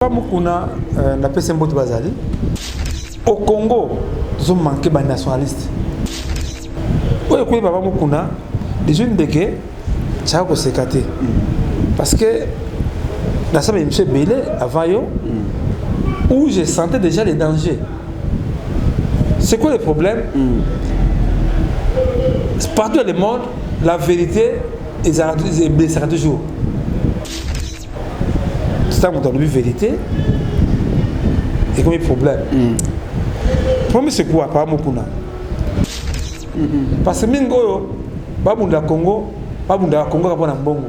Papa Mukuna, napesi mbote bazali. Au Congo, tozo manquer ba nationaliste. Oyo ekoyi Papa Mukuna, déjà ndeke tsaka koseka te. Parce que nasala émission ebele avant yo, où je sentais déjà les dangers. C'est quoi le problème? Partout dans le monde, la vérité eblessaka toujours. Ntango moto alobi vérité, ekomi problème. Problème, c'est quoi, Papa Mokuna? Parce que mingi oyo babundaka Congo, babundaka Congo kaka mpona mbongo,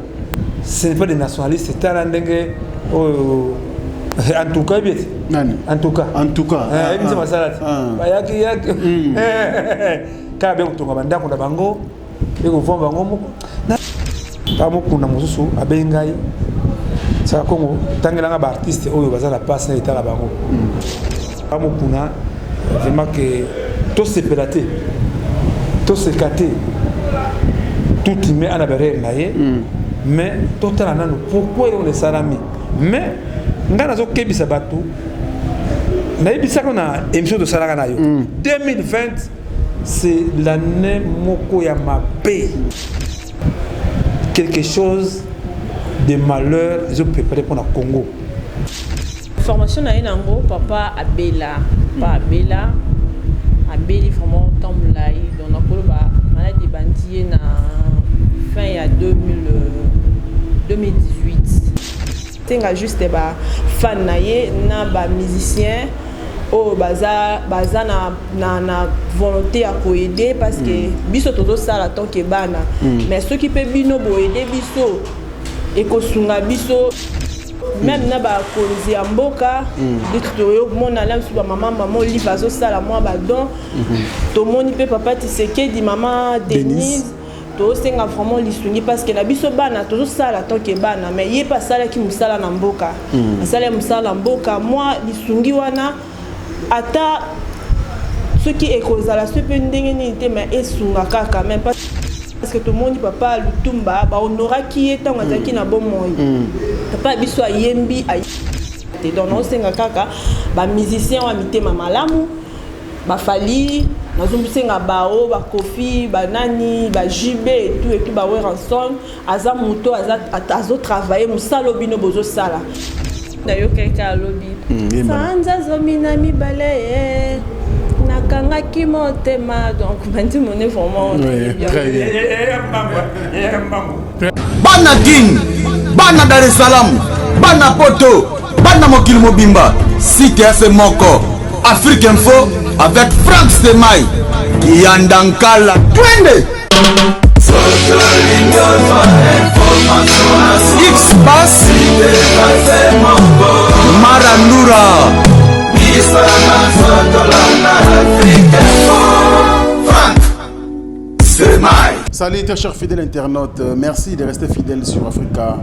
ce n'est pas des nationalistes. Tala ndenge oyo, en tout cas yebi ete Nani? En tout cas. En tout cas. Yebi nse basala te, bayaki yaki kaka be kotonga bandako na bango, be kovanda bango moko. Papa Mokuna mosusu abengi ngai: "Saka Kongo, tangelanga baartiste oyo baza na place na etala bango." Papa Mokuna, vraiment ke tosepela te, toseka te, tout humain ana barere na ye, mais totala nanu pourquoi eloko esalami. Mais ngai nazokebisa bato, nayebisaka na émission tosalaka na yo, 2020, c'est l'année moko ya mabe, quelque chose de malheur ezoprépare mpona Congo. Formation na ye nango, papa abela, papa abela, abeli vraiment temps molai. Donc nakoloba maladi ebandi ye na fin ya 2000, 2018. Tenga juste bafan na ye na bamusicien oyo baza na volonté ya koaider, parce que biso tozosala tant que bana, mais soki mpe bino boaider biso, ekosunga biso. Même na bakonzi ya mboka nde toyomona la mosusu, bamama, mama Olive azosala mwa badon. Tomoni mpe papa Tisekedi, mama Denise. Tozosenga vraiment lisungi, parce que na biso bana tozosala tant que bana, mais ye mpe asalaki mosala na mboka, asalaki mosala na mboka. Mwa lisungi wana, ata soki ekozala so mpe ndenge nini te, mais esunga kaka même, parce que tomoni papa Lutumba, bahonoraki ye ntango azalaki na bomoi. Papa biso ayembi te. Donc naosenga kaka bamusicien oyo mitema malamu, bafali, nazosenga bao bakofi, banani, baJB et tout, baWerrason aza moto azotravaille mosala oyo bino bozosala. Nayokaki alobi sanza 12 ye nakangaki motema. Donc bandimone vraiment. Bana Kin, bana Dar es Salaam, bana Poto, bana mokili mobimba, site ya se moko, Afrique Info avec Frank Semai Kiyanda Nkala. Twende X Bas Marandura. Salut très chers fidèles internautes, merci de rester fidèles sur Africa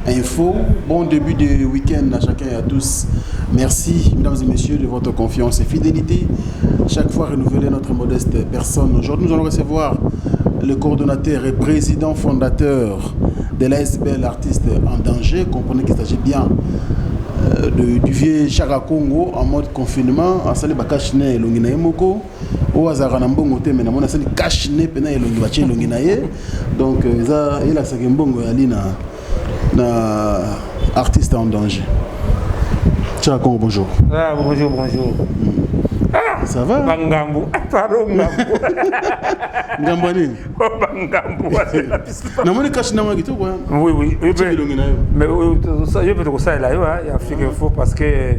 Info. Bon début de week-end à chacun et à tous. Merci mesdames et messieurs de votre confiance et fidélité. Chaque fois renouveler notre modeste personne. Aujourd'hui, nous allons recevoir le coordonnateur et président fondateur de l'ASBL Artiste en danger. Comprenez qu'il s'agit bien du vieux Chaka Congo en mode confinement. Asali bacache-nez elongi na ye moko. Oyo azalaka na mbongo te, mais namoni asali cache-nez mpena elongi, batie elongi na ye. Donc eza elakisaka mbongo yali na Artiste en danger. Chaka Congo, bonjour. Ah, bonjour, bonjour. Ah, ça va? Bangambu, pardon, ngambu. Ngambu ya nini? Bangambu. Namoni cache-nez mwa kitoko. Oui. Elongi na yo. Mais yo mpe tokosalela yo ya Afrique Info, parce que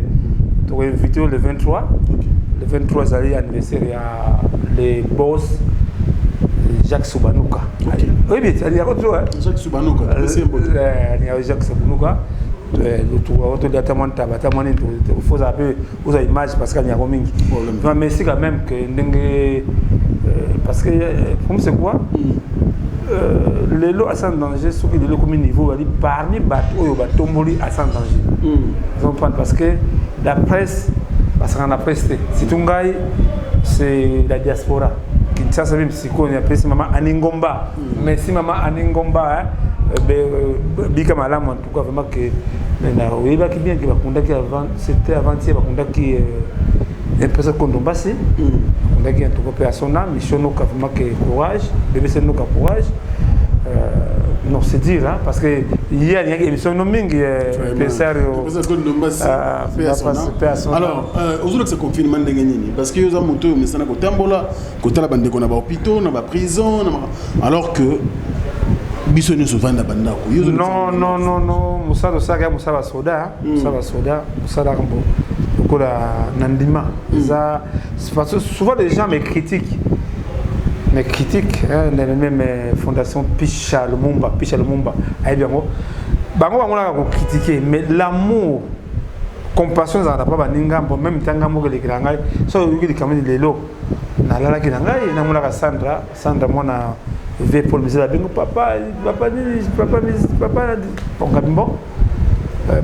tokoinvite yo le 23. Le 23 ezali anniversaire ya le boss Jacques Subanuka. Oyebi ete alingaka to Jacques Subanuka. Alingaka Jacques Subanuka. Tolia ata mwa ntaba, ata mwa nini, fozala mpe ozwa image, parce que alingaka mingi. Merci quand même que ndenge, parce que comme c'est quoi, lelo Asa en danger, soki lelo ekomi niveau bali parmi bato oyo batomboli Asa en danger, comprendre, parce que la presse basaka na presse te, surtout ngai, c'est la diaspora Kinshasa. Meme sikoyo apesi mama Aningomba. Merci mama Aningomba, bika malamu. En tout cas, vraiment que Mais oyebaki bien ke bakundaki avant, c'était avant-hier, bakundaki impression Kondombasi. Bakundaki, en tout cas, paix à son âme. Mission Noka, vraiment que courage, BBC Noka, courage. Non, c'est dire, hein, parce que hier, il y a une émission no mingi Pesario. Alors, ozolakisa confinement ndenge nini? Parce que oza moto oyo mesana kotambola, kotala bandeko na bahôpitaux, na baprison, alors que biso nyonso ovanda bandako. Non, non, non, non, mosala tosalaka ya mosala basoda, mosala basoda, mosala bo lokola na ndima eza. Souvent les gens me critiquent, me critiquent, hein, même fondation Picha Lumumba, Picha Lumumba ayebi yango. Bango bangonaka kocritiquer, mais l'amour, compassion ezalaka mpa baninga. Bon, même ntanga moko elekela ngai, so oyoki likambo lelo nalalaki na ngai, namonaka Sandra, Sandra mwana vieux Paul Misele, abengo papa, papa nini, papa, papa. Bon, bon,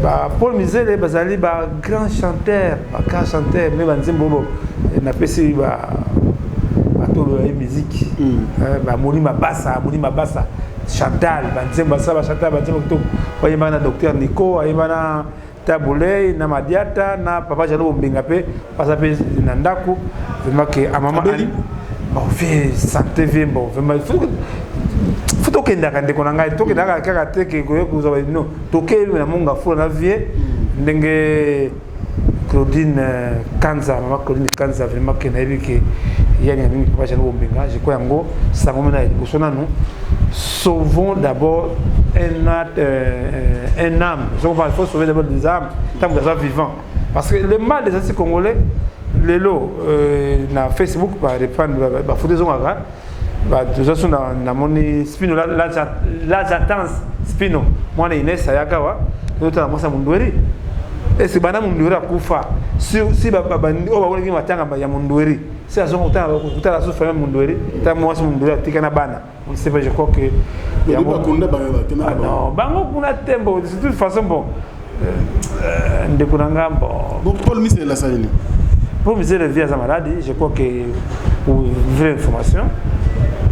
ba Paul Misele bazali ba grand chanteur, ba grand chanteur, mais banzembo oyo napesi bato oyo baye musique, bamoni Mabasa, amoni Mabasa, Chantal, banzembo basala, bachantal banzembo kitoko. Bayembaka na docteur Nico, ayemba na Tabulei, na Madiata, na papa Jano Bombenga mpe baza mpe na ndako. Vraiment ke amama, bon, vieux santé, vieux, bon, vraiment faut tokendaka, ndeko na ngai, tokendaka kaka te ke koye kozwa. No, tokei na Monga Fula na vieux ndenge Claudine Kanza, mama Claudine Kanza. Vraiment ke nayebi ke yani ya mingi papa Jano Bombenga. Je crois yango sango mena ya liboso nanu, sauvons d'abord un âme. Il faut sauver d'abord des âmes tant que nous vivant, parce que le mal des artistes congolais lelo na Facebook bareprendre bafoto ezongaka. Toza so namoni Spino Lazatance, Spino mwana Ines ayaka wa tozotala mwasi ya Mundweri. Ese banda Mundweri akufa, si oyo bakolaki matanga ya Mundweri, si azonga kotala so famille Mundweri, ta mwasi Mundweri atika na bana, on ne sait pas. Je crois que Non. Bango kuna tembo, de toute façon. Bon, ndeko na nga, bon. Paul Misele asali nini? Paul Misele, vieux aza malade, je crois que pour vraie information,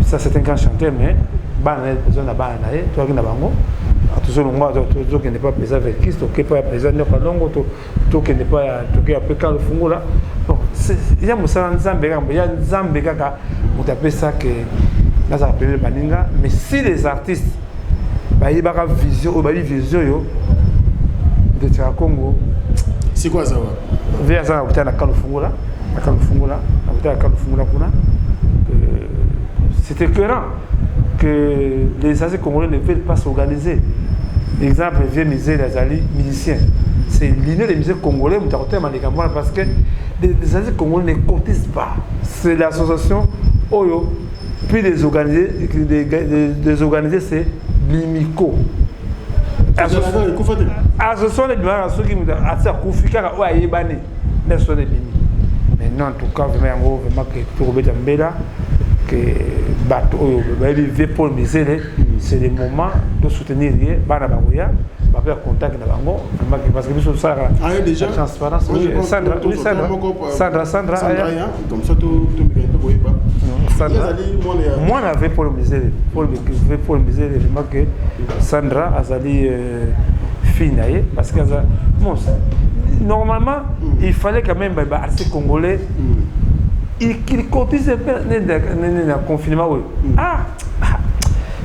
ça c'est un grand chanteur, mais bana na ye, besoin na bana na ye, toyaki na bango, tozolongwa, tozokende pa président Verkis, toke pa ya président Nyoka Longo, tokende pa ya toke ya pe Kalo Fungola. Bon, ya mosala Nzambe kaka, ya Nzambe kaka moto apesake nazala pembeni baninga. Mais si les artistes bayebaka vision oyo, bayebi vision oyo ndetiaka Congo. Sikoyo aza wa? Vieux aza na hôpital na Kalo Fungola, na Kalo Fungola, na hôpital ya Kalo Fungola kuna. C'est écœurant que les artistes congolais ne veulent pas s'organiser. Exemple, vieux Misele azali musicien, c'est l'union des musiciens congolais moto akotema likambo wana, parce que les artistes congolais ne cotisent pas. C'est l'association oyo plus désorganisé, c'est l'IMICO. Association ebimaka soki moto ati akufi kaka, oyo ayebani nde association ebimi. Mais non, en tout cas, vraiment yango, vraiment ke tokobeta mbela ke bato oyo bayebi vieux Paul Misele, c'est le moment de soutenir ye. Bana bakoya bape contact na bango, vraiment, parce que biso tosalaka transparence. Sandra, oui, Sandra, Sandra, Sandra. Comme ça tomeka. Sandra mwana vieux Paul Misele, Paul, vieux Paul Misele. Vraiment que Sandra azali fille na ye, parce que aza bon. Normalement, il fallait quand même baartiste congolais qu'il cotise mpe na confinement oyo. Ah,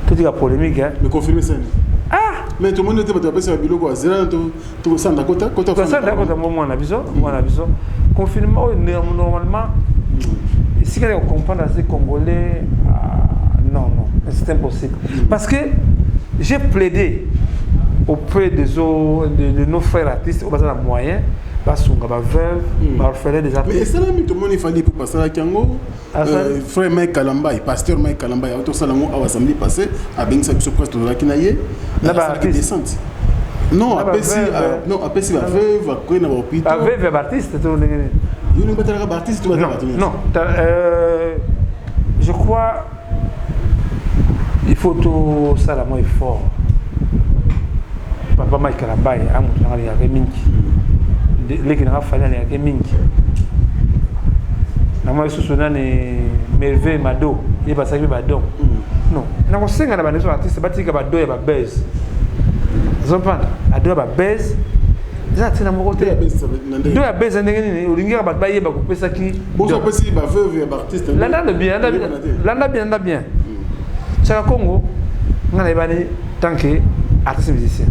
totika polémique, hein. Mais confirmer ça. Ah. Mais tout le monde était bato bapesa biloko azela tokosanda kota. Kota, kosanda kota mo mwana biso, mwana biso. Confinement oyo, normalement esika ya comprendre assez congolais, ah, non, non, c'est impossible, parce que j'ai plaidé auprès de nos frères artistes oyo baza na moyen basunga baveuve, baorphelin des artistes. Mais esalami, tomoni Fally mpo basalaki yango. Frère Mike Kalambai, pasteur Mike Kalambai autosala yango awa samedi passé, abengisa biso presque, tozalaki na ye. Asalaki descente, non, apesi, non, apesi baveuve, akoyi na bahôpitaux. Baveuve ya baartiste to ndenge nini? Yo ndenge batalaka baartiste to? Non, non, je crois il faut tosala mwa effort. Papa Mike Kalambai a moto nanga alingaka mingi, leki nanga Fally alingaka mingi. Namoi lisusu nani, Merveille Mado, ye basalaki mpe badon. Non, nakosenga na bandeko artiste batika badon ya babase. Ozomprendre ado ya babase eza na ntina moko te. Do ya base ndenge nini olingi kaka bato bayeba kopesaki? Landa bien, landa bien, landa bien. Chaka Congo, nga nayebani tant que artiste musicien.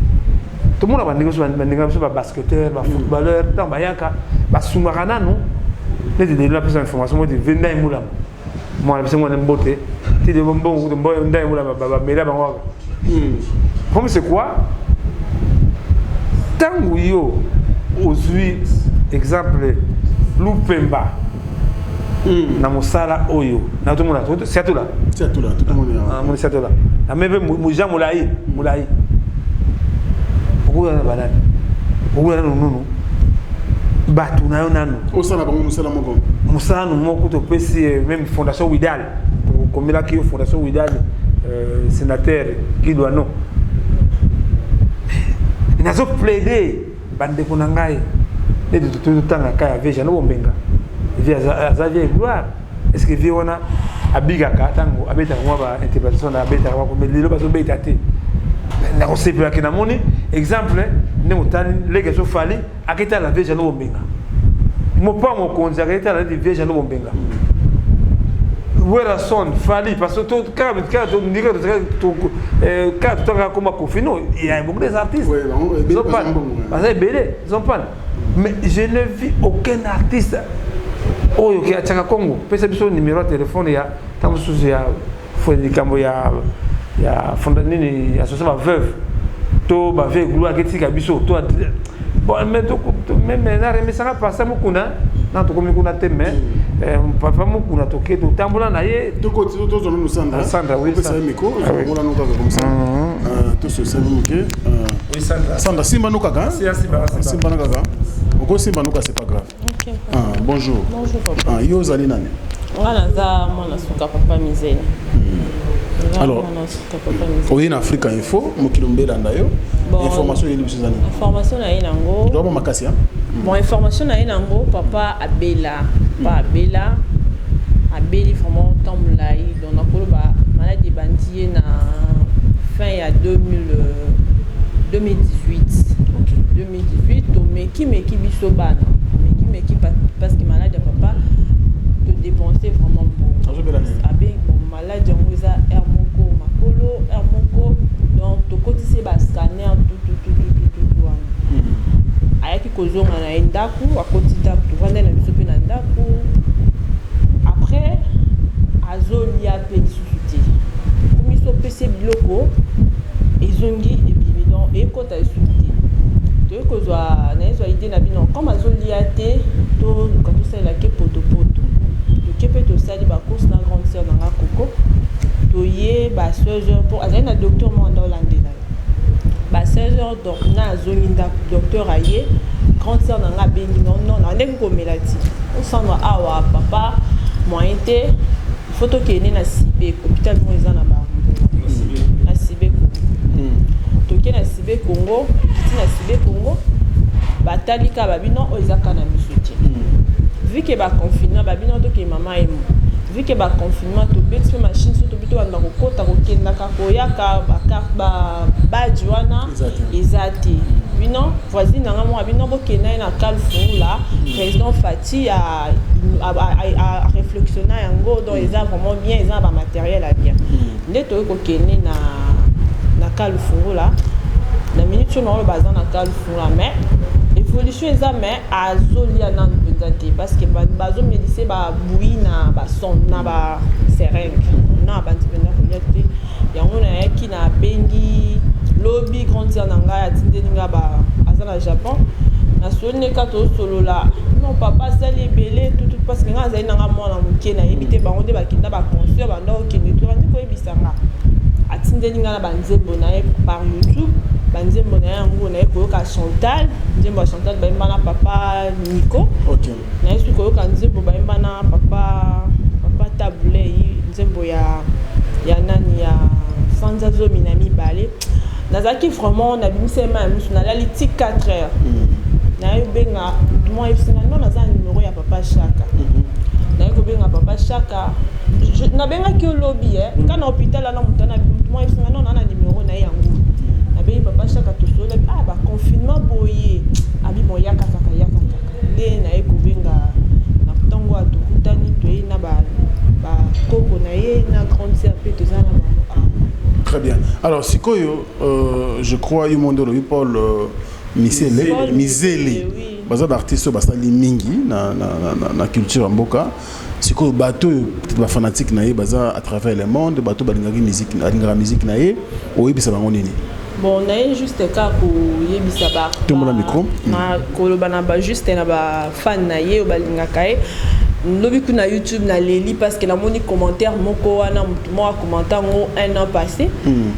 Tomona bandenge biso, bandenge biso, babasketteur, bafootballeur, ntango bayaka basungaka nanu. Neti lelo apesa information moko, ve Ndai Mulama, mwana biso, mwana mbote ti mbongo. Ndai Mulama bamela bango kaka. Comme c'est quoi, ntango yo ozwi exemple Lupemba na mosala oyo natomona Siatula, moni Siatula na mpe Jean Molai, Molai okoya na banani, okoya nanu nunu bato na yo nanu. Osala bango mosala moko. Mosala nanu moko. Topesi même Fondation Widal, tokomelaki yo Fondation Widal, sénateur Kidwano. Nazoplaide bandeko na ngai neti totanga ka ya vie Jano Bombenga, vie aza vie gloire. Est ce que vie wana abikaka ntango abetaka mwa bainterprétation na abetaka mwa? Mais lelo bazobeta te. Nakosepelaki namoni exemple ndenge otali leke so Fally aketala vie Jano Bombenga, mopa mokonzi aketala neti vie Jano Bombenga, Werrason, Fally, parce que kaka totangaka koma Kofi. Non, il y a beaucoup des artistes baza ebele, zompana, mais je ne vis aucun artiste oyo ke atiaka Congo pesa biso numéro ya telefone ya ntango mosusu ya likambo ya fonda nini, association baveuve to baveuve gloire, aketika biso to. Bon, mais même na remesanga pasa Mokuna na tokomi kuna te, mais papa Mokuna toke totambola na ye. Tozwa nanu Sandra. Sandra, oui. Opesa ye micro, ozongola no kaka comme ça, tososali moke. Sandra, simba no kaka, simba no kaka, okosimba no kaka, c'est pas grave. Okay. Ah, bonjour. Bonjour papa. Ah, yo ozali nani? Nga naza mwana suka papa Misele. Alors, oye na Africa Info, mokili mbelanda yo. Bon, information oyeli biso eza nini? Information na ye nango. Doba makasi. Bon, information na ye nango, papa abela, papa abela, abeli vraiment temps molai. Donc nakoloba maladie ebandi ye na fin ya 2000, 2018. 2018 tomeki meki, biso bana tomeki meki, parce que maladie ya papa todépense vraiment bon. Azobela nini? Abe bon, maladie yango eza aire moko makolo, aire moko. Donc tokotisi ye bascanner, tutututututu wana. Ayaki kozonga na ye ndako, akoti ndako, tovandai na biso mpe na ndako. Après azolia mpe lisusu te, komi so opesi ye biloko ezongi ebimi, donc ekota lisusu te. Toyei kozwa, nayezwa idée na bino, comme azolia te, toluka tosalelaki potopoto. Toke mpe tosali bacourse na grande sœur na nga Koko. Toye ba 16 heures mpo azali na docteur moko nda olandela ye. Ba 16 heures, donc nga azongi ndako, docteur aye, grande sœur na nga abengi nga: non, na ndenge komela ti osandwa awa papa, moyen te, il faut tokende na Sibe, hôpital moko eza na Barumbu, na Sibe Congo. Toke na Sibe Congo, tokiti na Sibe Congo, batali kaka, babino oyo eza kaka na miso te. Vu que baconfinement, babino tokende mama yemo. Vu que baconfinement, tobeti mpe machine so tobi tobanda kokota, kokendaka, koyaka, bacarte, babadge wana eza te. Bino voisine nanga moko bino bokenda ye na Kalfungula, président Fati aréflexionna yango, donc eza vraiment bien, eza na bamatériel ya bien. Nde toyei kokende na Kalfungula. Na minute oyo naoloba, aza na Kalfungula, mais évolution eza, mais azolia nanu mpenza te, parce que bazomelise babui na basonde, na baseringue, na bandi mpenza kolia te. Yango nayaki, nabengi lobi grande sœur na ngai, atindeli nga, aza na Japon. Nasoli neka, tosolola: non, papa asali ebele tutu, parce que ngai azali nanga mwana moke, nayebi te. Bango nde bakenda baconcert, banda okende to bandi koyebisa nga. Atindeli nga na banzembo na ye par YouTube, banzembo na ye yango. Naye koyoka Chantal, nzembo ya Chantal bayemba na papa Nico. Naye soki koyoka nzembo bayemba na papa Tabulei, nzembo ya nani, ya sanza 12. Nazalaki vraiment, nabimisa ye ma ya miso, nalali ti 4 heures. Naye kobenga motu moko, ayebisinga: non, naza na numero ya papa Chaka. Naye kobenga papa Chaka, nabengaki yo lobi ka na hôpital wana. Motu wana, motu moko ayebisinga: non, naa na numero na ye yango. Nabengi papa Shaka, tosolola, ah, baconfinement boye, abi bon, yaka kaka, yaka kaka. Nde naye kobenga na ntongo ya tokutani, toyei na bakoko na ye na grande sœur mpe toza na bango awa. Très bien. Alors, sikoyo, je crois, yo mondo lobi Paul Misele, Paul Mizele. Misele, oui. Baza ba artiste oyo basali mingi na culture ya mboka. Sikoyo bato oyo peut-être ba fanatique na ye baza à travers le monde, bato balingaki musique, balingaka musique na ye, oyebisa bango nini? Bon, naye juste kaka koyebisa ba Tombola micro. Na koloba na ba juste na bafan na ye oyo balingaka ye. Lobi kuna YouTube naleli parce que namoni commentaire moko wana, motu moko acommenter yango un an passé,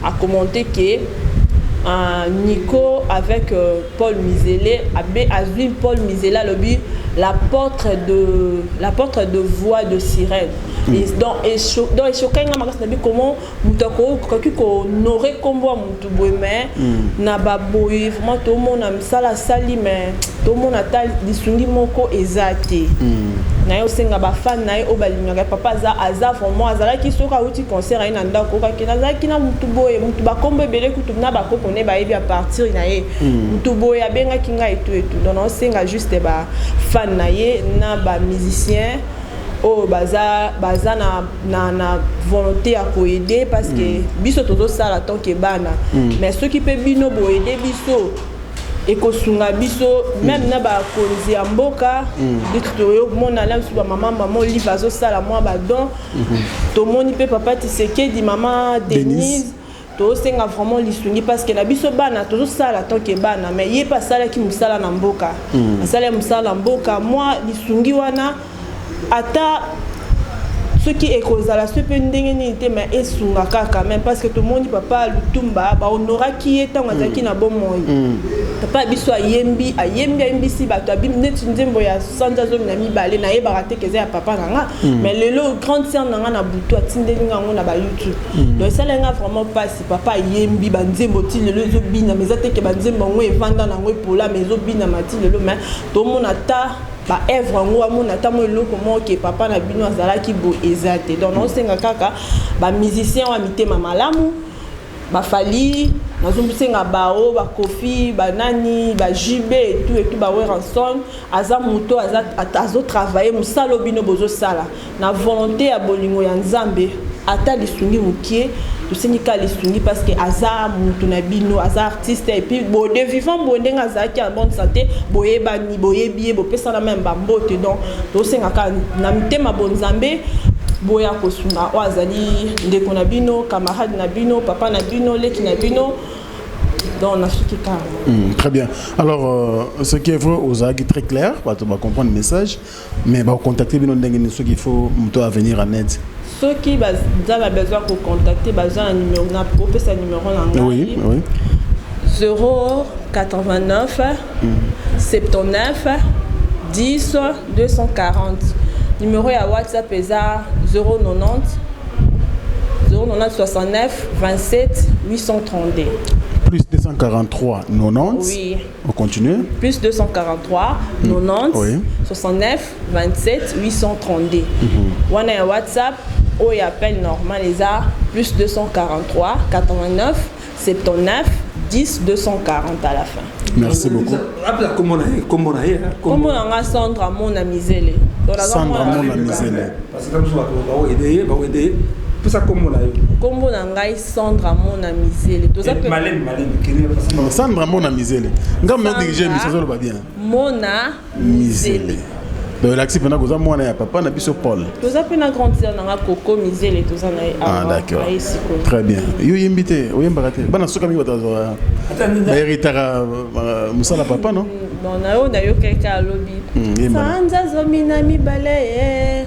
acommenter ke Nico avec Paul Mizele abe azwi Paul Mizele, alobi l'apôtre de voix de sirène. Et donc donc echoquer nga makasi. Nabi comment moto akoki kohonorer nkombo ya motu boye, mais na baboye vraiment tomona misala asali, mais tomona ata lisungi moko eza te. Na ye osenga bafan na ye oyo balingaka papa, aza vraiment azalaki, soki awuti concert, aye na ndako, okaki nazalaki na mutu boye, mutu bakombo ebele kutu na bakoko ne bayebi à partir na ye, mutu boye abengaki ngai etu etu. Donc naosenga juste bafan na ye na bamusicien oyo baza na volonté ya koaider, parce que biso tozosala tant que bana, mais soki mpe bino boaider biso, ekosunga biso. Même na bakonzi ya mboka neti toyomona na biso bamama, mama Olive azosala mwa badon, tomoni mpe papa Tisekedi, mama Denise. Tozosenga vraiment lisungi parce que na biso bana tozosala tant que bana, mais ye mpe asalaki mosala na mboka, asalaki mosala na mboka. Mwa lisungi wana, ata soki ekozala so mpe ndenge nini te, mais esunga kaka même, parce que tomoni papa Lutumba bahonoraki ye ntango azalaki na bomoi. Papa biso ayembi, ayembi, ayembisi bato, abimi neti nzembo ya sanza 12. Nayebaka te eza ya papa na nga, mais lelo grande sœur na nga na butu atindeli nga yango na bayoutube. Donc esali nga vraiment mpasi. Papa ayembi banzembo ti lelo ezobinama, eza teke banzembo yango evanda nango epola, mais ezobinama ti lelo. Mais tomona ata baœuvre yango, amona ata mo eloko moko ke papa na bino azalaki boye, eza te. Donc naosenga kaka bamusicien oyo ya mitema malamu, bafali, nazosenga bao bakofi, banani, baJB etu etu, baWerrason aza moto azotravailler mosala oyo bino bozosala na volonté ya bolingo ya Nzambe. Ata lisungi mokie, tosengi kaka lisungi parce que aza motu na bino, aza artiste, et puis bode vivant boye ndenge azalaki en bonne santé, boyebani, boyebi ye, bopesana même bambote. Donc tosenga kaka na mitema bonzambe boya kosunga oyo azali ndeko na bino, camarade na bino, papa na bino, leki na bino. Donc nasuki kaka. Très bien. Alors, ce qui est vrai, ozalaki très clair, bato comprendre le message, mais ba contacter bino ndenge nini soki il faut moto à venir en aide? Soki baza na besoin kocontacter, baza na numéro, na kopesa numéro na ngai. 089 79 10 240. Numéro ya WhatsApp eza 090 090 69 27 832. Plus 243 90. Oui. On continue. Plus 243 90 69 27 832. Wana ya WhatsApp. Oyo appel normal eza plus 243 89 79 10 240 à la fin. Merci beaucoup. Apela kombo na ye, kombo na ye, hein, kombo na nga Sandra Mona Mizele. Donc, naza Sandra mwana- Mona Mizele. Parce que mosusu bato baoaider ye, baoaider ye, pesa kombo na yo. Kombo na ngai Sandra Mona Mizele. Toza mpe Malemi, malemi, kende parce que Non, Sandra Mona Mizele. Ngam na diriger Sandra mission zolo bien. Mona Mizele. Mizele. Donc elakisi mpena koza mwana ya papa na biso Paul. Toza mpe na grande sœur na nga Koko Mizele, toza na ye Ah, awa. d'accord. Aye sikoyo. Très bien. Yo yembi te, oyembaka te. Bana soka mingi bato bazwa Ata nini- bahéritaka mosala papa, non? Bon, na oyo nayokaki alobi Yemba. sanza 12 ye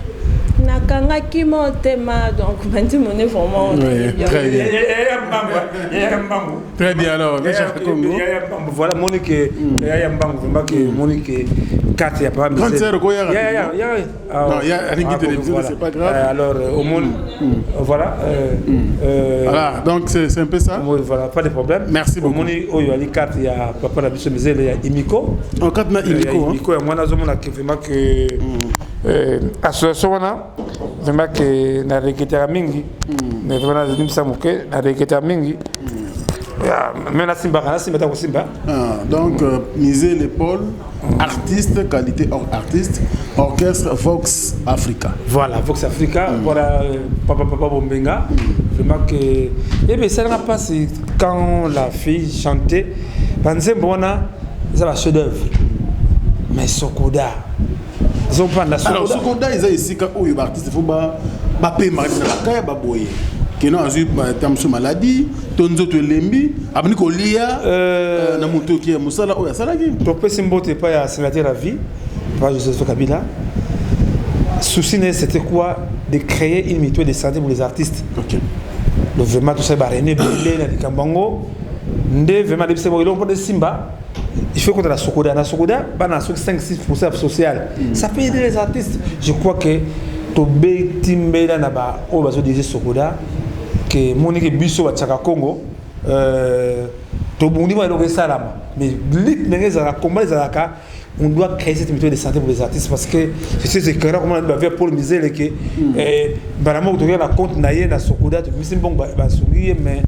nakangaki motema. Donc bandimone vraiment. Oui, très bien. Ya mbangu, ya mbangu. Très bien alors, Richard Congo. Ya mbangu, voilà, moni ke ya mbangu vraiment ke moni ke carte ya papa. Grande sœur, quoi, ya ya ya ya. Non, ya alingi télévision, c'est pas grave. Alors omoni, voilà, Voilà, donc c'est un peu ça. Omoni, voilà, pas de problème. Merci beaucoup. Omoni oyo ali carte ya papa na biso Mizele ya Imiko. En carte na Imiko, hein. Imiko ya mwana, azomona ke vraiment ke association wana vraiment ke na regrettaka mingi, mais vraiment nalimisa moke, na regrettaka mingi. Mais nasimbaka, nasimba ta kosimba. Ah, donc Misele Paul, artiste qualité or artiste, orchestre Vox Africa. Voilà, Vox Africa. Voilà, papa, papa Bombenga. Vraiment que eh bien, ça n'a pas, quand la fille chantait banzembo wana, eza ba chef d'œuvre, mais Sokoda ezopanda. Alors Sokoda eza esika oyo baartiste fo bapemaka na bakaya baboye keno azwi ta mosusu maladie to nzoto elembi, abandi kolia na motoki ya mosala oyo asalaki. Topesi mbote epai ya sénateur à vie, papa Joseph Kabila. Souci, c'était quoi? De créer une mutuelle de santé pour les artistes. Donc vraiment, tout ça barene ebele na likambo yango nde vraiment debisa eloko mpo simba, il faut qu'on la Sokoda. Na Sokoda bana soki 5 6 social, ça peut aider les artistes. Je crois que tobeti mbela na ba oyo bazodirige Sokoda ke moniki biso batiaka Congo, tobundi mwa eloko esalama, mais lutte ndenge ezalaka, combat ezalaka, on doit créer cette mutuelle de santé pour les artistes, parce que c'est éclairant comment on va Paul Misele ke mbala moko tokoki na compte na ye na Sokoda, tobimisi mbongo, basungi ye, mais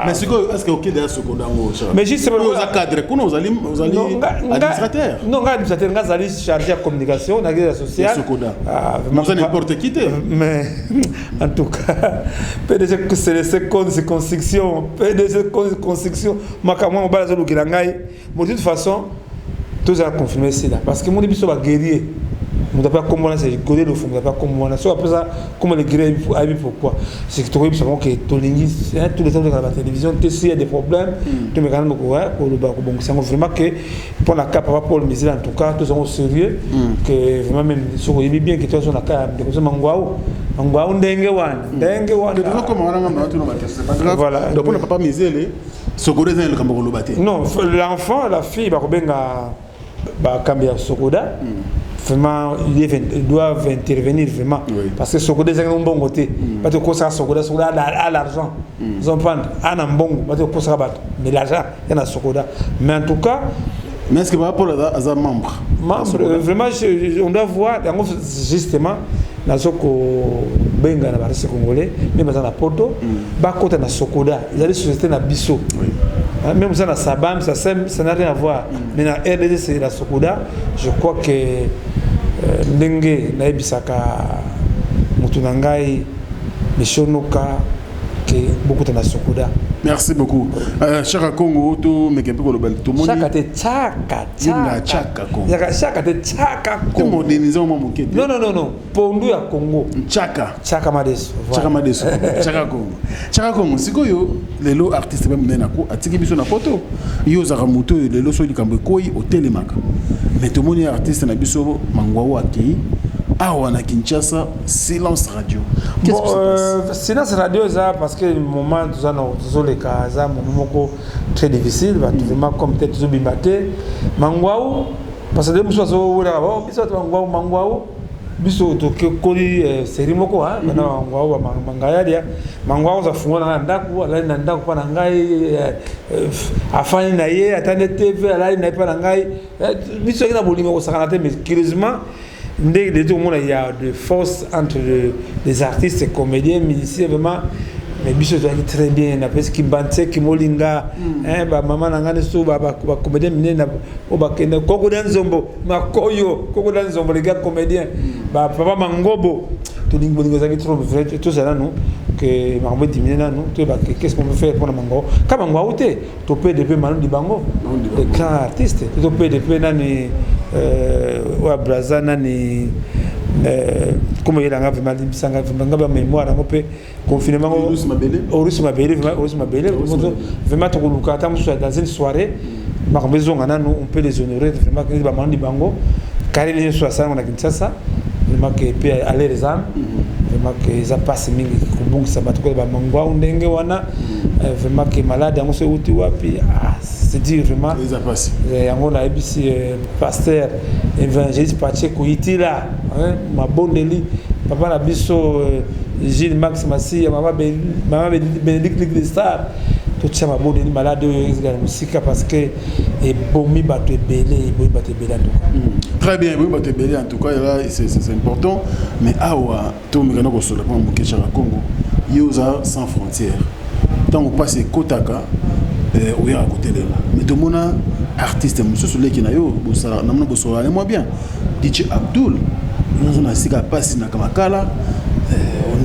Mais sikoyo, est ce que okende ya Sokoda yango? Mais juste oza cadre kuna, ozali administrateur? Non, nga administrateur, nga azali chargé ya communication na ya social. Sokoda oza n'importe qui te. Mais en tout cas, PDG Célestin Konzi Construction, PDG Konzi Construction, makambo mobali azolukela ngai. Bon, de toute façon tozala confirmé esila, parce que moni biso baguerrier, moto ape akombo wana, c'est Godé Lofo. Moto ape akombo wana, soki apesa kombo le guerrier, ayebi pourquoi. C'est que tokoyebisa bango ke tolingi tous les temps tozala na télévision te. S'il y a des problèmes, tomeka nano koloba, kobongisa yango. Vraiment que mpo na cas papa Paul Misile, en tout cas tozango sérieux, que vraiment, même soki oyebi bien ke tozo na cas ya ndeko so Mangwau, Mangwau ndenge wana, ndenge wana. Voilà, donc mpona papa Misele, Sokoda eza likambo koloba te. Non, l'enfant, la fille, bakobenga bakambi ya Sokoda. Vraiment, ils doivent intervenir vraiment, parce que Sokoda ezangi mbongo te. Bato okosaka Sokoda, Sokoda a l'argent, ozomprendre, ana mbongo, bato okosaka bato, mais l'argent ya na Sokoda. Mais en tout cas, Mais est ce que papa Paul aza membre? Membre, vraiment, on doit voir yango. Justement, nazo kobenga na baartiste congolais même baza na poto, bakota na Sokoda, ezali société na biso. Même ça na Sabam, ça ça n'a rien à voir, mais na RDC c'est la Sokoda. Je crois que ndenge nayebisaka motu na ngai Mishonoka ke bokota na Sokoda. Merci beaucoup, Chaka Congo. Tomeke mpe koloba, tomoni Chaka te, Chaka. Yinga Chaka Congo. Chaka te, Chaka Congo. Moderniser mwa moke te? Non, non, non, non, pondu ya Congo. Chaka. Chaka Madeso. Chaka Madeso, Chaka Congo, Chaka Congo. Sikoyo lelo artiste mpe monene ako atiki biso na poto. Yo ozalaka moto oyo lelo soki likambo ekoyi otelemaka, mais tomoni artiste na biso Mangwao akei awa na Kinshasa, silence radio. Bon, silence radio eza parce que moment toza na tozoleka eza moment moko très difficile. Bato vraiment comme te tozobima te. Mangwau, parce que nde mosusu azowelaka biso bato Mangwau, Mangwau, biso tokoli série moko bana Mangwau, Mangayalia. Mangwau aza fungola na ngai na ndako, alali na ndako mpa na ngai, afandi na ye, atandi TV, alali na ye mpa na ngai. Biso aki na bolingo kosakana te. Mais curieusement, ndenge de tokomona, il y a de force entre les artistes, comédiens, musiciens, vraiment. Mais biso tozalaki très bien. Napesi Kimbanseke Molinga, bamama na ngai nyonso, bacomédien minene oyo bakende, Kokoda Nzombo Makoyo, Kokoda Nzombo, les gars comédien, bapapa Mangobo, tolingi bolingo ezalaki trop vrai. Tozala nanu ke makambo ediminue nanu, toyeba qu'est ce qu'on peut faire mpona Mango ka Mango au te. Topede mpe Manu Dibango, le grand artiste. Topede mpe nani oyo Braza, nani comme oyelanga vraiment, limbisanga vraiment nga bamémoire yango mpe confinement. Orus Mabele, vraiment Orus Mabele. Vraiment tokoluka ata mosusu dans une soirée, makambo ezonga nanu, on peut les honorer vraiment. Bamanu Dibango karele nyonso asalango na Kinshasa, vraiment ke mpe aller les âmes, vraiment ke eza mpasi mingi kobungisa bato koyo bamangwau ndenge wana. Vraiment ke malade yango so euti wapi, c'est dire vraiment. Eza mpasi. Yango nayebisi pasteur évangéliste Patie Koyitila, mabondeli papa na biso Gilles Max Masiya, mama Bénédicte Ligue de Star, totia mabondeli malade oyo ezala na mosika, parce que ebomi bato ebele, ebomi bato ebele en tout cas. Très bien, ebomi bato ebele en tout cas. Là c'est important, mais awa tomeka na kosola mpona moke. Chaka Congo, yo oza sans frontière. Ntango mpasi ekotaka, oyaka kotelema. Mais tomona artiste mosusu, leki na yo, namona bosolana mwa bien, DJ Abdul, nazo na sika mpasi na Makala,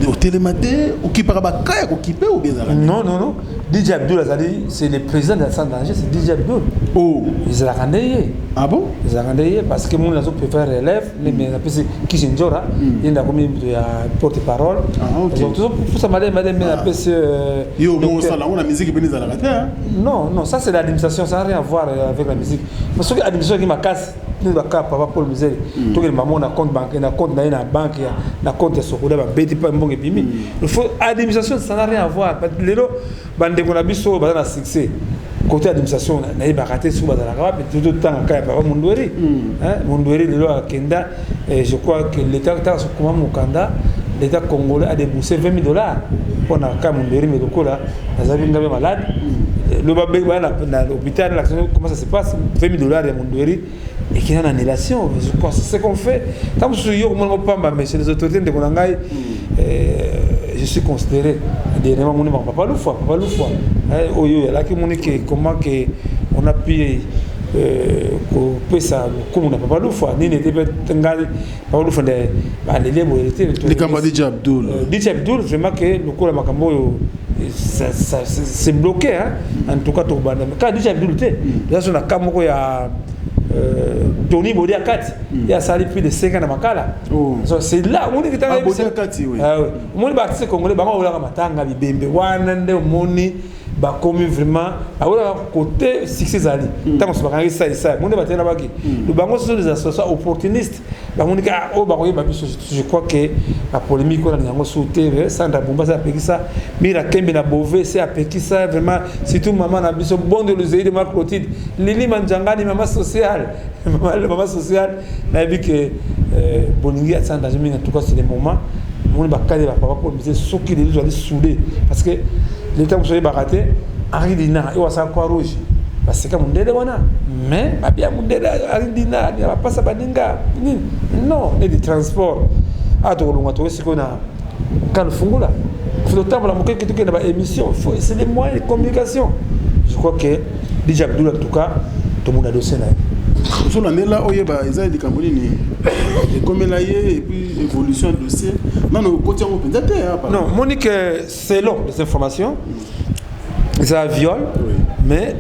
otelema te. Okipaka baka ya kokipe ou bien ezalaka? Non, non, non, DJ Abdul azali, c'est le président de la Sans Danger, c'est DJ Abdul. Oh. Ezalaka nde ye. Ah bon? Ezalaka nde ye, parce que moni nazo préfère relève nde napesi Kisi Nzora, ye nde akomi moto ya porte parole. Tozopusa maleme maleme, napesi. Yo mosala yango na musique pene ezalaka te? Non, non, ça c'est l'administration, ça n'a rien à voir avec la musique. Parce que administration eki makasi nde baka papa Paul Mizele, tokende bango na compte banque, na compte na ye na banque, na compte ya Sokoda, babeti mpa mbongo ebimi. Il faut administration, ça n'a rien à voir. Lelo bandeko na biso oyo baza na succès, côté administration nayebaka te soki bazalaka wapi. Totanga kaka ya papa Mondweri. Mondweri lelo akenda, je crois que l'état taka koma mokanda, l'état congolais a déboursé 20 000 $ mpona kaka Mondweri. Mais lokola nazalaki ngabe malade, lo babengi baya na hôpital, comment ça se passe, 20 000 $ ya Mondweri ekenda na annulation. Je crois c'est ce qu'on fait. Ntango mosusu yo komona kopamba, mais c'est les autorités. Ndeko na ngai, je suis considéré dernièrement, moni papa Lufwa, papa Lufwa oyo alaki, moni ke comment que on a pu kopesa lokumu na papa Lufwa nini ete mpe ngai papa Lufwa nde balele boye te. Likambo ya DJ Abdul. DJ Abdul, vraiment ke lokola makambo oyo c'est bloqué, hein. En tout cas tokobanda kaka DJ Abdul te, eza so na ka moko ya Tony Bodi Akati, ye asali plus de 5 ans na Makala. So c'est là omoni. Omoni baartiste congolais, bango baolaka matanga bibembe wana nde omoni bakomi vraiment baolaka côté succès ezali. Ntango so bakangaki sai moni batela baki bango soso des associations opportunistes, bamoni ka oyo bakoyeba biso. Je crois que bapolémique wana yango su te. Sandra Bumba se apekisa, Mira Kembe na Bove se apekisa vraiment, surtout mama na biso Bondo Luzei de Marc Clotilde Lili Manjangani, mama sociale, mama sociale. Nayebi ke bolingi atia danger mingi. En tout cas c'est le moment moni bakali bapapa mpo mise soki lelo ezali soudé, parce que leta mosusu oyebaka te. Henri Dina oyo asala Croix Rouge, baseka mondele wana, mais babia mondele Henri Dina bapasa baninga nini, non neti transport. Awa tokolonga, tokoki sikoyo na kano fungula, faut totambola moke tokende baémission, c'est des moyens de communication. Je crois que DJ Abdul, en tout cas tomona dossier na ye. Ozolandela, oyeba eza likambo nini ekomela ye et puis évolution ya dossier nano okoti yango mpenza te? Non, monique, selon les informations eza viol. Mais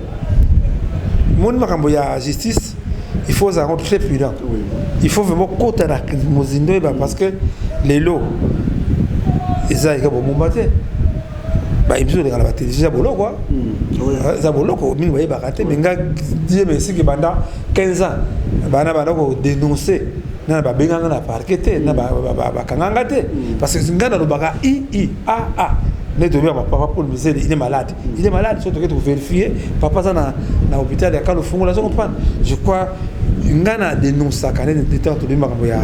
moni makambo ya justice, il faut ozala très prudent. Il faut vraiment kota na mozindo, oyeba, parce que lelo eza eka bomomba te, baémission oleka na batélévision, eza boloko, eza boloko mingi bayebaka te. Mais nga die esiki banda 15 ans bana banda kodénoncer, nana babenganga na parquet te, na bakanganga te, parce que nga nalobaka i i a a nde tobengaka papa Paul Misele, il est malade, il est malade. So toke tovérifie, papa aza na hôpital ya Kalo Fungola. Azo comprendre, je crois nga na dénonçaka nde ntango tobebi makambo ya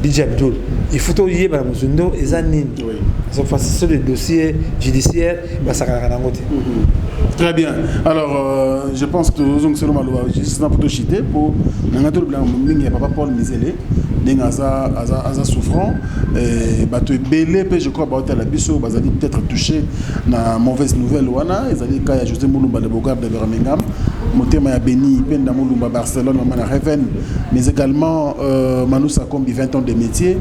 DJ Abdul, il faut toyeba na mozindo eza nini. C'est le dossier judiciaire, basakalaka nango te. Très bien. Alors, je pense que nous avons maloba juste na poto chité pour nanga to bla mingi ya papa Paul Mizele ndenge aza souffrant, bato ebele mpe je crois baotala biso bazali peut-être touché na mauvaise nouvelle wana. Ezali cas ya José Mulumba de Bogard de Birmingham, motema ya Beni Penda Mulumba Barcelone, mama na Reven, mais également Manu Sakombi, 20 ans de métier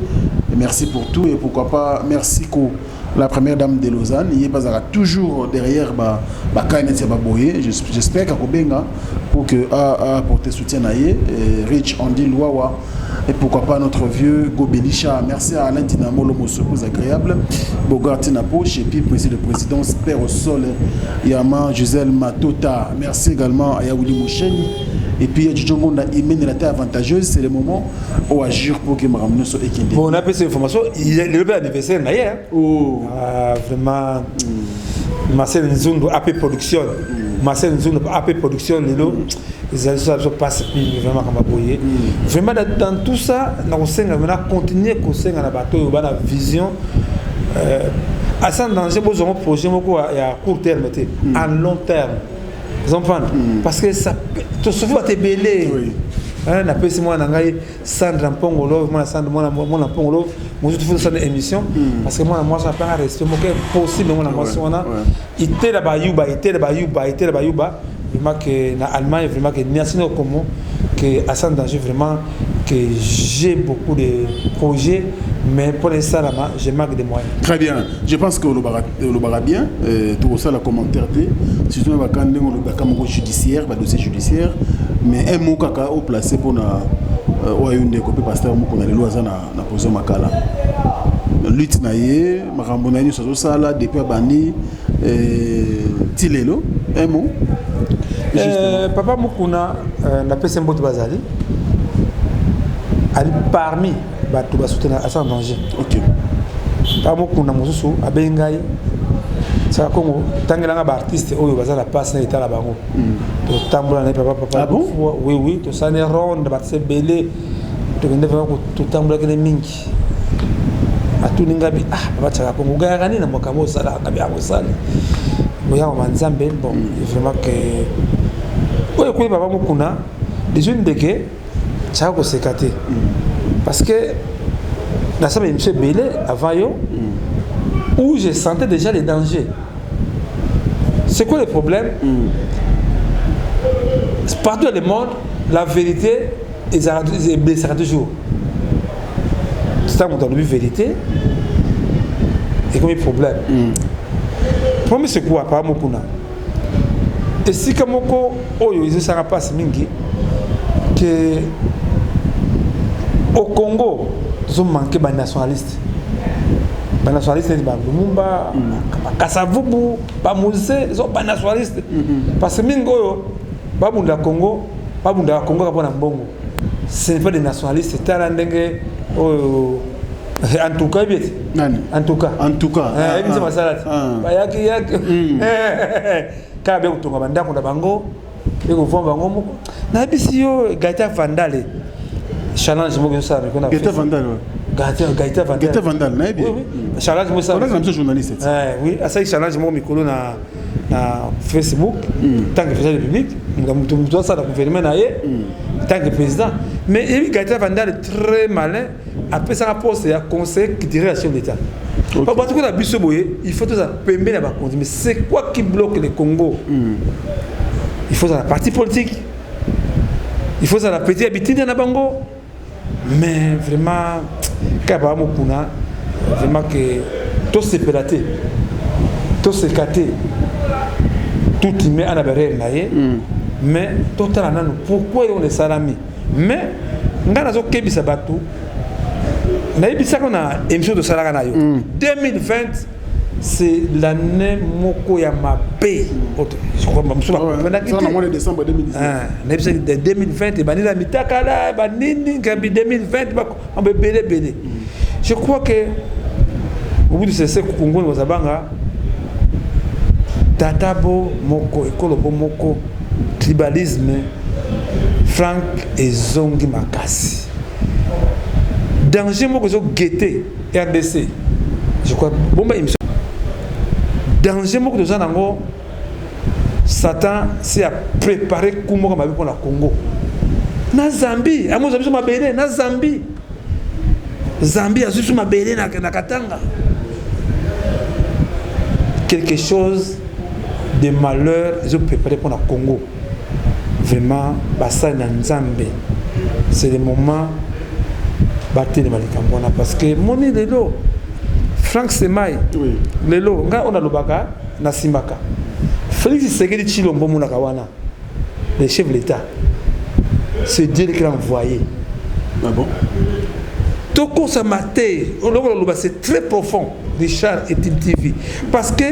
et merci pour tout. Et pourquoi pas merci ko la première dame de Lausanne, il est toujours derrière ba ba neti ya baboye. J'espère qu'akobenga pour que a apporter soutien à ye Rich Andy Luawa et pourquoi pas notre vieux Gobelisha. Merci à Alain Dinamo l'homme aux agréable Bogart na poche et puis président le président Père au sol Yama Gisèle Matota. Merci également à Yaouli Moucheni et puis Djongonda Imene, la terre avantageuse. C'est le moment où agir pour que Maramno soit ekende. Bon, on a cette information, il est le anniversaire d'ailleurs. Oh. Ah, vraiment Marcel Nzundu AP Production. Marcel Nzundu AP Production lelo ezali so biso passe mingi vraiment makambo boye. Vraiment dans tout ça na kosenga maintenant continuer kosenga na bato oyo bana vision sans danger, bozongo projet moko ya court terme te, en long terme. Vous comprenez? Parce que ça tosofi bato ebele. Napesi mwana na ngai Sandra Mpongolo, mwana Sandra, mwana Mpongolo mosusu, faut tosala émission parce que mwana mwasi apanga respect moko impossible. Mwana mwasi wana itela bayuba, itela bayuba, itela bayuba vraiment que na Allemagne, vraiment que merci como que à sans danger, vraiment que j'ai beaucoup de projets, mais pour l'instant je manque de moyens. Très bien, je pense que olobaka bien. Tokosala commentaire te, surtout na baka ndenge olobaka moko judiciaire, badossier judiciaire, mais un mot kaka oplace mpona oyo ndeko mpe pasteur moko na lelo aza na position makala, lutte na ye, makambo na ye nyonso azosala depuis abandi ti lelo, un mot. Papa Mukuna, napesi mbote, bazali ali parmi bato basoutenir Asa en danger. Papa Mukuna mosusu abengi ngai: "Saka Kongo, tangelanga baartiste oyo baza na place na etala bango." Totambola na ye, papa, papa. Ah bon? Oui, tosali ronde, bato ebele, tokende vraiment, totambolaki ne mingi. Atuni ngai bi: "Ah, papa Tiaka Kongo, ogayaka nini na makambo osalaka?" Ngabi yango osali boyangoma Nzambe. Bon, vraiment que oyo ekoyi papa Mokuna déjà ndeke tiaka koseka te, parce que nasala émission ebele avant yo où je sentais déjà les dangers. C'est quoi le problème? Partout dans le monde, la vérité eblessaka toujours. Ntango moto alobi vérité, ekomi problème. Problème, c'est quoi? Papa Mokuna, esika moko oyo ezosanga mpasi mingi ke au Congo tozomanke banationaliste, banationaliste neti balumumba, bakasavubu, bamuse, ezo banationaliste, parce que mingi oyo babunda Congo, babundaka Congo kaka mpona mbongo, ce n'est pas des nationalistes. Tala ndenge oyo, en tout cas, yebi ete Nani? En tout cas. En tout cas. Yebi nse basala te, bayaki yaki kaka be kotonga bandako na bango, be kovanda bango moko. Nayebisi yo, Gaita Vandale, challenge moko ezosala. Gaita Vandale. Gaita Vandale. Gaita Vandale, nayebi. Challenge moko. Esala biso journaliste. Oui, asali challenge moko mikolo na Facebook, tant que président de la République, moto asala gouvernement na ye tant que président. Mais yebi, Gaita Vandale très malin, apesaka poste ya conseiller culturel ya chef d'État. Bato kuna biso boye, il faut tozala pembeni ya bakonzi. Mais c'est quoi qui bloque le Congo? Il faut ozala parti politique, il faut ozala petit ya bitinda na bango. Mais vraiment kaka baa Mokuna, vraiment que tosepela te, toseka te, tout humain ana barere na ye, mais totala nanu pourquoi eloko esalami. Mais ngai nazokebisa bato, nayebisaka na émission tosalaka na yo, 2020, c'est l'année moko ya mabe. Mosusu bakomprendaki te. Décembre 2019. Nayebisaki 2020 ebandi na mitakala banini, ngabi 2020 mambo ebele ebele. Je crois que Mobutu Sese Kukunguni Bazabanga, tata bo moko, ekolo bo moko, tribalisme, Frank, ezongi makasi. Danger moko ezogete RDC, je crois bomba émission. Danger moko toza nango, Satan s'est préparé coup moko mabe mpona Congo na Zambie. Amozwa biso mabele na Zambie. Zambie azwi biso mabele na Katanga. Quelque chose de malheur ezopréparé mpona Congo. Vraiment, basali na Nzambe, c'est le moment batelema likambo wana, parce que moni lelo, Frank Semai, lelo ngai oyo nalobaka, nasimbaka Félix Tshisekedi Tshilombo, omonaka wana le chef de l'État, c'est Dieu qui l'a envoyé. Ah bon? Tokosama te, oloko loloba, c'est très profond, Richard Etim TV, parce que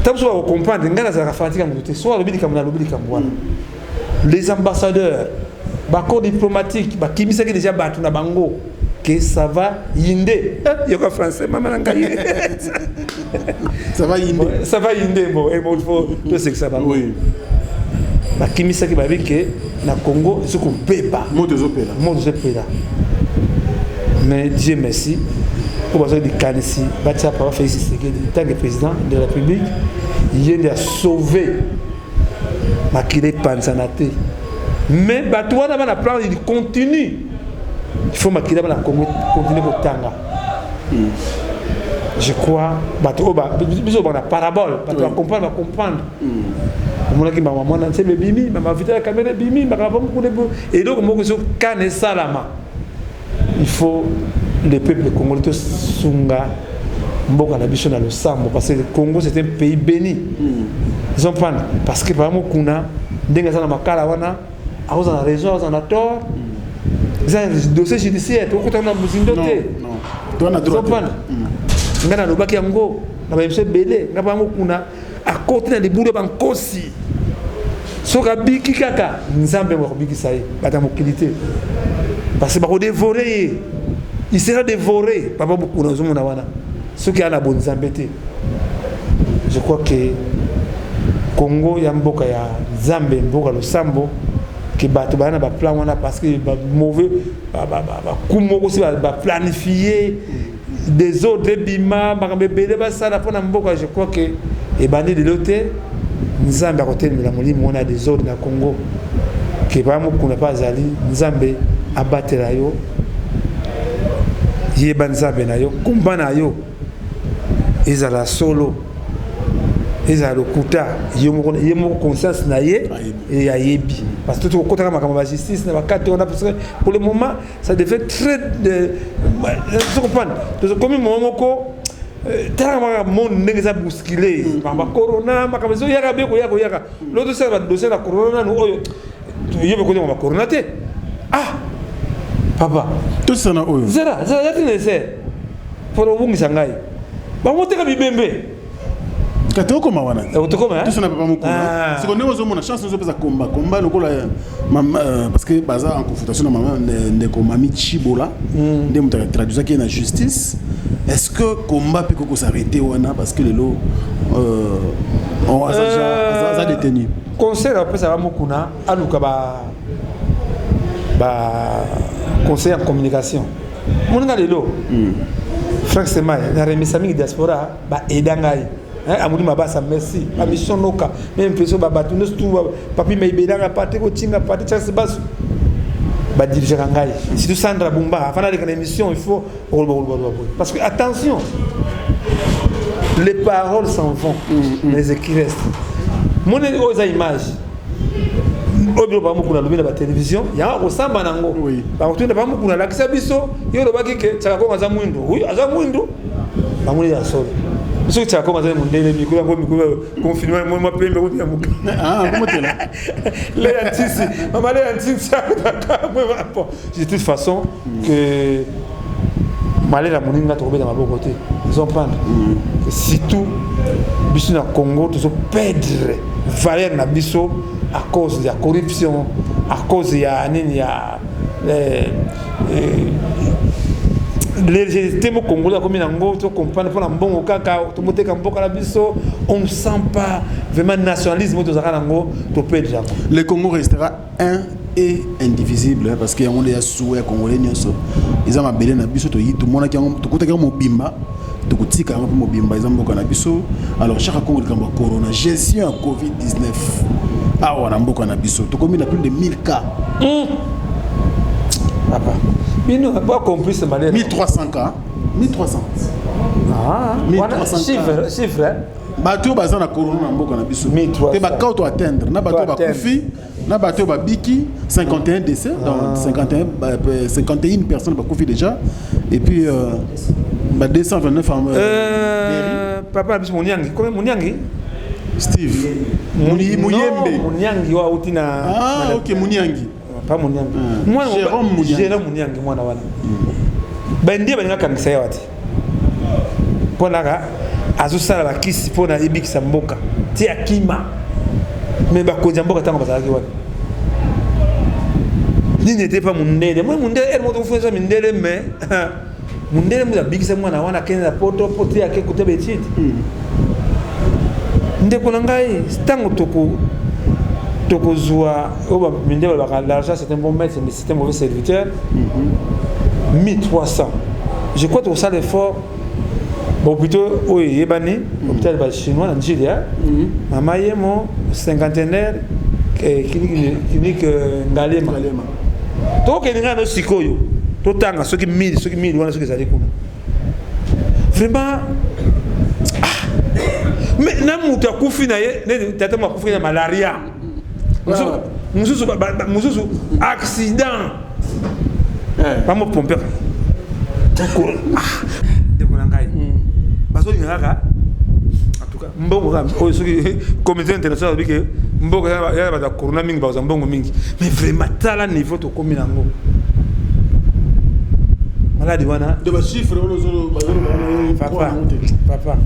ntango so bakocomprendre ngai, nazalaka fanatique ya moto te. So alobi likambo, nalobi likambo wana. Les ambassadeurs, bacorps diplomatique bakimisaki déjà bato na bango que ça va yinde. Yoka français, mama na ngai. Ça va yinde. Ça va yinde. Bon, il faut tosekisa bango. Bakimisaki, bayebi ke na Congo eza kobeba. Moto ezopela. Moto ezopela. Mais Dieu merci, mpo bazwaki likanisi batia papa Félix Tshisekedi tant que président de la République. Ye nde asauve makila epanzana te. Mais bato wana bana plan, il continue, il faut makila bana Congo continue kotanga. Je crois bato oyo biso bana parabole, bato bacomprendre, bacomprendre. Omonaki mama mwana nsembe ebimi, mama Vital Kamerhe ebimi, makambo mokuna, eloko moko so kana esalama. Il faut le peuple congolais tosunga mboka na biso na losambo, parce que le Congo, c'est un pays béni. Ozomprendre, parce que par exemple kuna ndenge aza na makala wana, akozala na raison, akozala na tort, eza dossier judiciaire, tokokota na mozindo te. Ozomprendre, ngai nalobaki yango na baémission ebele. Ngai bango kuna akoti na libulu ya bankosi, soki abiki kaka, Nzambe ngo akobikisa ye, bato ya mokili te, parce que bakodévorer ye, il sera dévoré. Papa Mokuna ozomona wana, soki aa na bonzambe te. Je crois que Congo ya mboka ya Nzambe, mboka losambo, ke bato baya na baplan wana, parce que bamauvais baku moko si baplanifie désordre ebima, makambo ebele basala mpona mboka. Je crois que ebandi lelo te. Nzambe akotelemela molimo wana ya désordre na Congo. Ke baya Mokuna mpe azali, Nzambe abatela yo, yeba Nzambe na yo, kumba na yo ezala solo, ezala lokuta, ye moko conscience na ye ayebi, parce que tokokotaka makambo ya justice na bakati wana, parce que pour le moment ça devait très comprendre. Tokomi moment moko, talaka maka monde ndenge eza bousculé, makambo ya corona, makambo ezoyaka be koyaka koyaka. Lo tosala badossier na corona nanu oyo yebi koyaka bacorona te. Ah papa. Tosana oyo. Zela zela, ya tina ese mpona obungisa ngai, bamoteka bibembe. Ka tokoma wana. Tokoma. Tosana papa Mokuna, siko ndenge ozomona chance ozopesa komba komba lokola parce que baza en confrontation na mama ndeko Mami Chibola, nde moto atraduisaki ye na justice. Est-ce que combat mpe kokosarrêter wana, parce que lelo aza détenu? Conseil apesaka Mokuna, aluka ba conseil en communication. Moninga lelo Frank Semai na remisa mingi diaspora baeda ngai, Amuli Mabasa, merci, bamission noka meme mpeso, babato nyonso tu, papi maibelanga, Patrik Otinga, Patrik Charles Basu, badirigeaka ngai, surtout Sandra Bumba. Afana aleka na émission, il faut okoloba koloba boye, parce que attention, les paroles s'en vont, mais les écrits restent. Moni oyo eza image oyo biloko bamokuna alobi na batélévision, yango akosamba nango. Bakotunda bamokuna, alakisa biso ye olobaki ke Tiaka Kongo aza mwindu. Oui, aza mwindu, bamoni ya solo. Soki Tiaka Kongo azali mondele, mikolo yango, mikolo confinement, mwa pembe ya moke. Leya Ntisi, mama Leya Ntisi. Bon, de toute façon que malela moninga, tokobeta maboko te. Ozomprendre, surtout biso na Congo tozoperdre valeur na biso à cause ya corruption, à cause ya nini, ya légèreté. Mo congolais akomi nango, tocomprendre, mpona mbongo kaka tomoteka mboka na biso. On ne sent pas vraiment nationalisme oyo tozalaka nango, toperdre yango. Le Congo restera un et indivisible, hein, parce que yango nde ya suwa ya congolais nyonso, eza mabele na biso. Tomonaki yango, tokutaki yango mobimba, tokotika yango mpe mobimba, eza mboka na biso. Alors chaque Congo, likambo ya corona, gestion ya COVID-19 awa na mboka na biso, tokomi na plus de 1000 cas. Papa, bino bacomplice malere. 1300 cas, 1300. Ah, 1300. Chiffre, chiffre. Bato oyo baza na corona na mboka na biso. 1300. Te, bacas to atteindre na bato oyo bakufi, na bato oyo babiki, 51 décès, donc 51, 51 personnes bakufi déjà, et puis ba 229 en Papa na biso Moniangi, combien Moniangi? Steve Muyembe. Moniangi oyo auti na Ah ok, Muniangi. Pas Moniangi. Jérôme Muniangi. Jérôme Muniangi, mwana wana bandie balinga kangisa ye wati mpo naka azosala bakisi mpo na ebikisa mboka ti akima. Me bakonzi ya mboka ntango bazalaki wapi? Nini ete pa mundele, moi mundele ere moko tokofunisa mindele, mais mundele moto abikisa mwana wana, akende na poto po ti ake kote baétude. Ndeko na ngai, ntango tokozwa oyo mindele balobaka, l'argent c'est un bon maître mais c'est un mauvais serviteur. 1300, je crois tokosala effort. Bahôpitaux oyo eyebani, hôpital bachinois na Njili, mama Yemo, cinquantenaire. Clinique Ngalema. Tokokende ngai no sikoyo, totanga soki 1000, soki 1000 wana, soki ezali kuna vraiment. Ah, mais na moto akufi na ye neti tata mo akufi na malaria, mosusu mosusu accident, bamopompe. Ndeko na ngai, bazolinga kaka en tout cas mbongo kaka oyo. Soki communauté internationale alobi ke mbongo ya bato ya corona mingi, bakozwa mbongo mingi. Mais vraiment, tala niveau tokómi nango, maladi wana. De bachiffre. Papa, papa,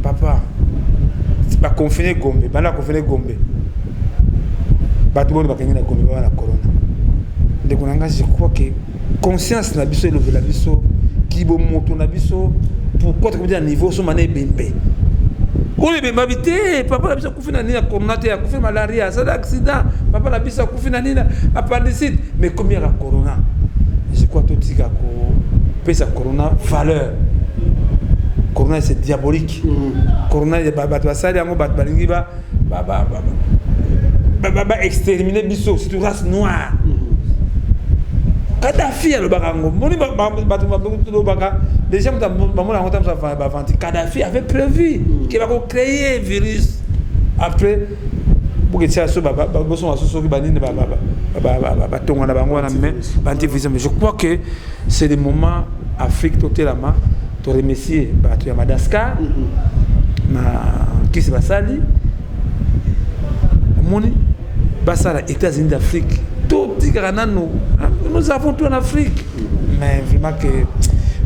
papa, baconfiner Gombe, banda baconfiner Gombe, bato boni bakangi na Gombe baba na corona? Ndeko na ngai, je crois que conscience na biso elobela biso, kibomoto na biso. Pourquoi tokomi na niveau osomba na ebembe oyo? Ebembe abi te, papa na biso akufi na nini ya corona te, akufi malaria, asali accident, papa na biso akufi na nini, appendicite, mais komi yaka corona. Je crois totika kopesa corona valeur. Corona, c'est diabolique. Corona, bato basali yango, bato balingi baexterminer biso, surtout race noire. Kadafi alobaka yango, moni bato balobaka déjà, moto bamona yango ta bavanti. Kadafi avait prévu ke bakocréer virus, après boketia so bosonga so soki banini batonga na bango wana, mais baantivirus. Mais je crois que c'est le moment, Afrique totelama, toremercier bato ya Madagascar na kisi basali. Omoni, basala États-Unis d'Afrique, totikaka nanu. Nous avons tout en Afrique, mais vraiment que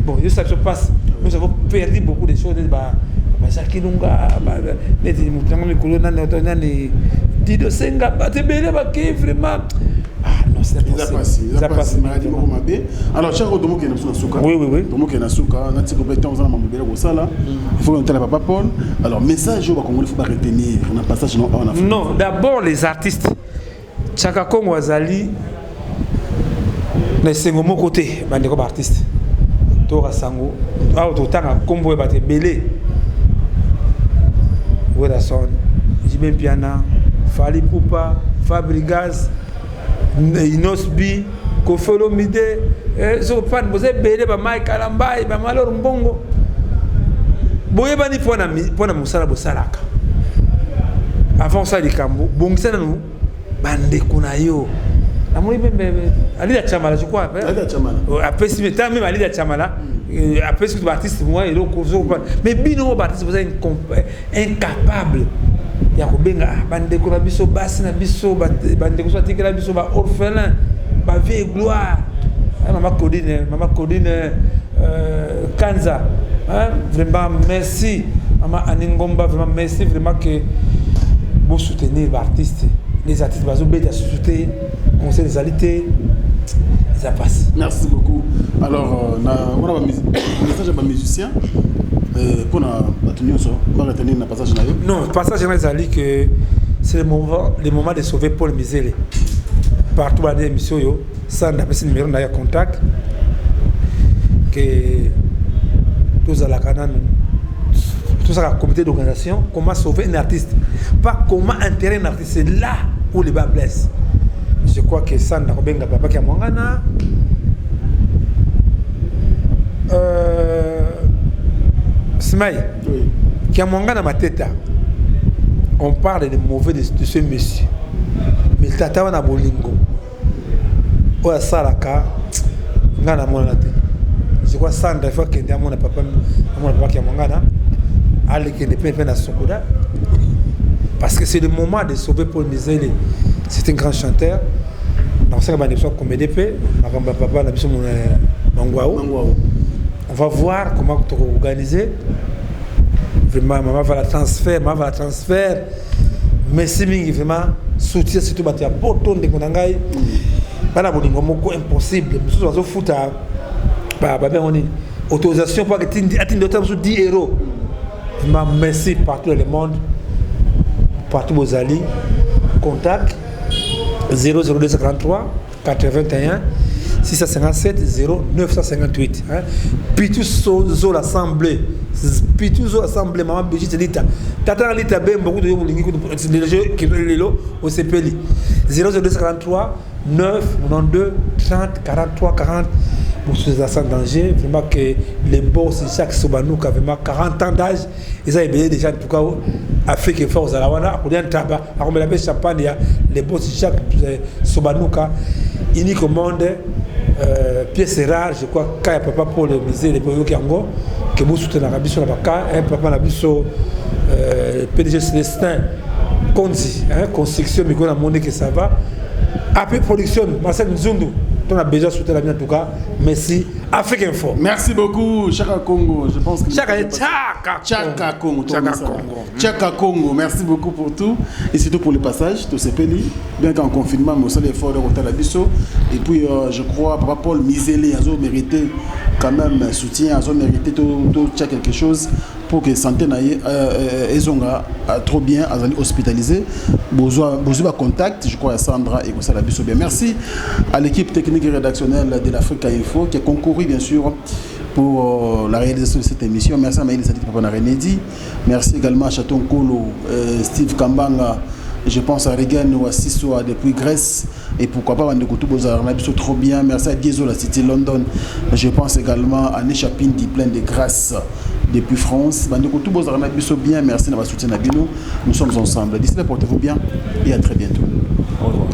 bon, yo, ça se passe, nous avons perdu beaucoup de choses. Ba Jacques Ilunga, neti moto yango mikolo nani nani, Dido Senga, bato ebele bakei vraiment. Ah non, c'est impossible, eza pasi, maladie moko mabe. Alors Chako, tomokende biso na suka. Oui. Tomokende na suka, natika mpe ntango oza na mambo ebele kosala, il faut kotala papa Paul. Alors, message oyo bakongoli faut baretenir na passage no awa na Afrique? Non, d'abord les artistes. Chaka Kongo azali na esengo moko te. Bandeko baartiste, toyoka sango awa, totanga nkombo oyo bato ebele: Werrason, JB Mpiana, Fally Ipupa, Fabregas, Innoss'B, Koffi Olomide, soko pani boza ebele, bamai Kalambai, bamalor mbongo boyebani mpona mosala bosalaka. Avant osala likambo, bongisa nanu bandeko na yo. Namoni mpe Alida Chamala, je crois. Apesi me ta même Alida Chamala apesi kutu baartiste mwa eloko. Mais bino mo baartiste boza incapable ya kobenga bandeko na biso, basi na biso, bandeko so batikela biso baorphelin, bavieille gloire, mama Claudine, mama Claudine Kanza, hein? Vraiment merci, mama Aningomba, vraiment merci, vraiment que bosoutenir baartiste. Les artistes bazobeta susu te, conseil ezali te, eza pasi. Merci beaucoup. Alors na wana message ya bamusicien mpona bato nyonso baretenir na passage na yo? Non, passage na ezali que c'est le moment de sauver Paul Mizele. Partout banda émission oyo, Sanda apesi numéro na ya contact, ke tozalaka nanu, tosalaka comité d'organisation, comment sauver un artiste, pas comment enterrer un artiste. C'est là où le bât blesse. Je crois que Sanda kobenga papa Kiamwangana, Smai. Oui. Kiamwangana Mateta, on parle de mauvais de ce monsieur, mais tata wana bolingo oyo asalaka, ngai namonana te. Je crois Sandra, il faut akende amona papa, amona papa Kiamwangana, alekende mpe mpe na Sokoda, parce que c'est le moment de sauver Paul Mizele. C'est un grand chanteur. Nakosaka bande biso comédie mpe makambo ya papa na biso Mangwao. On va voir comment tokoorganiser. Vraiment, mama va la transfert, mama va la transfert, merci mingi, vraiment soutien, surtout bato ya poto. Ndeko na ngai, bana bolingo moko impossible, mosusu bazofuta, babengo nini, autorisation po atindi ota mosusu 10 euros. Vraiment merci partout dans le monde, partout bozali. Contact 00243 81 657 0958, hein. Pitu Zola Semblé, Pitu Zola Semblé, maman Brigitte Lita, tata Lita Bembo, kutu yo bolingi kutu lelo osepeli. 00243 9 92 30 43 40 pour ceux sans danger. Vraiment que les boss Jacques Sobanouka, vraiment 40 ans d'âge, ils ont ebele déjà. En tout cas, Afrique fort ozala wana, akolia ntaba, akomela mpe champagne ya les boss Jacques Sobanouka, unique au monde, pièce rare, je crois. Ka ya papa Paul Misele oyoki yango ke bosutenaka biso na baka papa na biso PDG Célestin Konzi, hein, construction mikolo namoni que ça va. AP Production, Marcel Nzundu, on a besoin de soutenir la bien. En tout cas, merci Afrique Info. Merci beaucoup, Chaka Congo. Je pense que Chaka, Chaka. Chaka Congo. Chaka Congo. Chaka Congo. Merci beaucoup pour tout et surtout pour le passage. Tosepeli, bien qu'en confinement, mais aussi l'effort de kotala biso. Et puis, je crois, Papa Paul Misele, a mérité quand même un soutien, a mérité tout, tout quelque chose pour que santé na ye ezonga trop bien. Azali hospitalisé, besoin besoin contact, je crois, à Sandra et kosala biso bien. Merci à l'équipe technique et rédactionnelle de l'Africa Info qui a concouru bien sûr pour la réalisation de cette émission. Merci à Maïli Sadik Papa Renedi. Merci également à Chaton Kolo, Steve Kambanga. Je pense à Regan Ouassissoa depuis Grèce. Et pourquoi pas Bandeko Bozar, trop bien. Merci à Diezo, la City London. Je pense également à Nesha Pindi, plein de grâce depuis France. Bandeko Bozar, bien. Merci d'avoir soutien à bino. Nous sommes ensemble. D'ici là, portez-vous bien et à très bientôt. Au revoir.